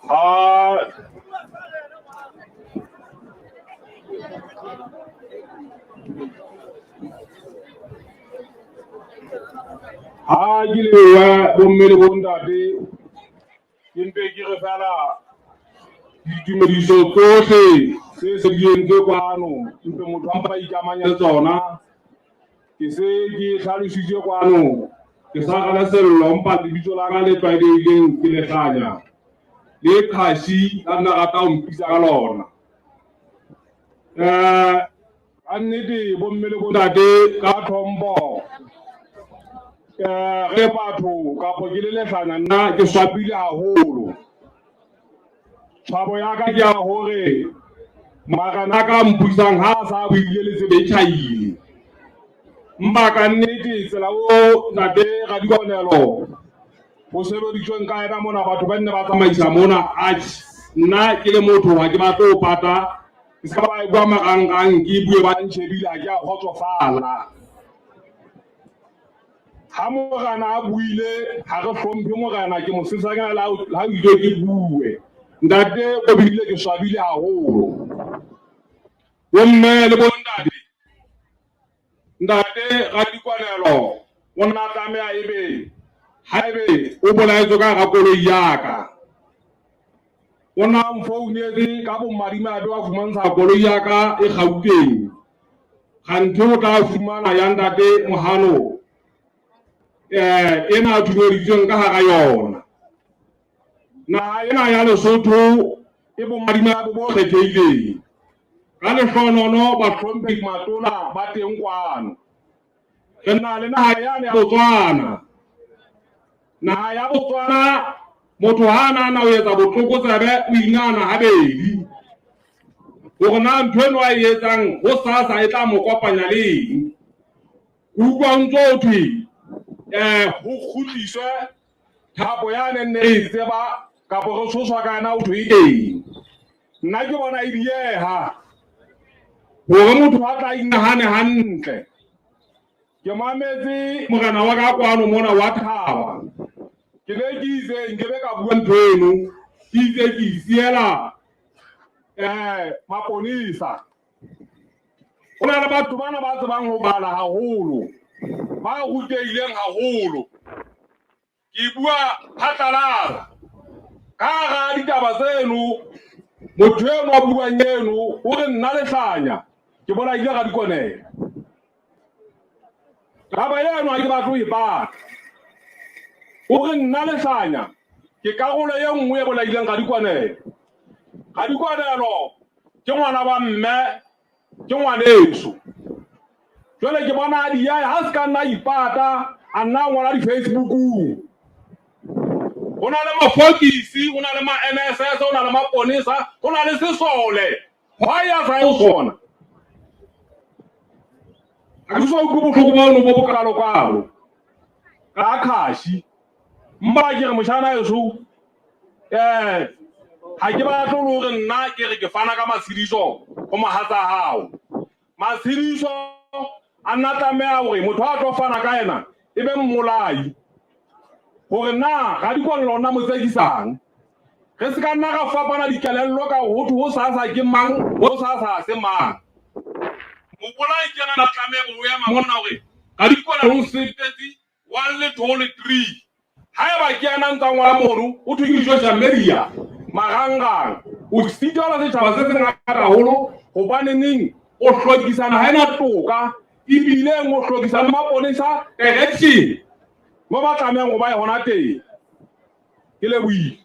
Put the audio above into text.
Ha ha ke leboha bomme le bontate, ke mpe ke re fela ditumediso tsohle tse se di entswe kwano, mpe motho a mpa ikamanya le tsona. Ke se ke hlalositse kwano, ke sa rala sello, mpa lebitso la ka le tlwaelehileng ke Lehlanya, le Qhashi la nna rata ho mpitsa ka lona. Ka nnete bomme le bontate, ka tlhompho, re batho kapo ke le Lehlanya, nna ke swapile haholo. Tshwabo ya ka ke ya hore marena a ka mpuisang ha a sa buile le tsebe e tjhaile. Mpa ka nnete tsela o ntate Radikonelo ho sebeditsweng ka ena mona, batho ba nne ba tsamaisa mona, atjhe nna ke le motho ha ke batle ho pata, ke ska ba e bua marangrang, ke bue ba ntjhebile, ha ke a kgotsofala. Ha morena a buile, ha re hlomphe morena, ke mosesanyana le ha o ile ke bue. Ntate o bile ke swabile haholo. Bomme le bontate, ntate Radikwanelo o nna tlameha ebe haebe o bolaetswe ka hara koloi ya ka. O na mfounetse ka bomadimabe wa fumantsha koloi ya ka e Gauteng. Kganthe o tla fumana ya ntate Mohano ena a thubeditsweng ka hara yona. Naha ena ya Lesotho e bomadimabe bo kgethehileng. Ka lehlohonono bahlomphehi matona ba teng kwano. Re na le naha yane ya Botswana. Naha ya Botswana motho ha a nahana ho etsa botlokotsebe o inahana habedi. Hore na ntho eno a e etsang ho sasa e tla mo kopanya le eng. Ke utlwa ho ntso ho thwe ho kgutliswe thapo yane nne re e tseba kapo re tshoswa ka yona ho thwe e teng. Nna ke bona e dieha hore motho a tla inahane hantle. Ke mametse morena wa ka kwano mona wa thaba. Ke ne ke itse nkebe ka bua ntho eno, ke itse ke isiela maponesa. Ho na le batho bana ba tsebang ho bala haholo, ba rutehileng haholo. Ke bua phatlalatsa ka hara ditaba tseno, motho eno a buang eno o re nna Lehlanya ke bolaile Radikonelo. Taba eno ha ke batle ho e pata. O re nna Lehlanya ke karolo e nngwe e bolaileng Radikonelo. Radikonelo ke ngwana wa mme, ke ngwaneso. Jwale ke bona a di ya ha se ka nna ipata, a nna a ngola di-Facebookung. Ho na le mafokisi, ho na le ma-N_S_S, ho na le maponesa, ho na le sesole. Why a sa ye ho sona? Ha ke so utlwe bohloko bono bo bokalokalo ka khashi. Mpa ke re motjhana heso, ha ke batle le hore nna ke re ke fana ka matshediso ho mohatsa hao. Matshediso a nna tlameha hore motho a tlo fana ka yena e be mmolai. Hore na Radikonelo o nna mo tsekisang. Re se ka nna ra fapana dikelello ka ho thwe ho sasa ke mang, ho sasa ha se mang. Mobolai ke yena a tlameha ho ema mona hore Radikonelo o sebetse 1 le 2 le 3. Haeba ke yena a ntsa ngola mono, ho thwe ke di-social media, marangrang. O sitelwa setjhaba se sengata haholo hobaneneng o hlokisa naha ena toka, ebileng o hlokisa le maponesa direction mo ba tlamehang ho ba hona teng. Ke lebohile.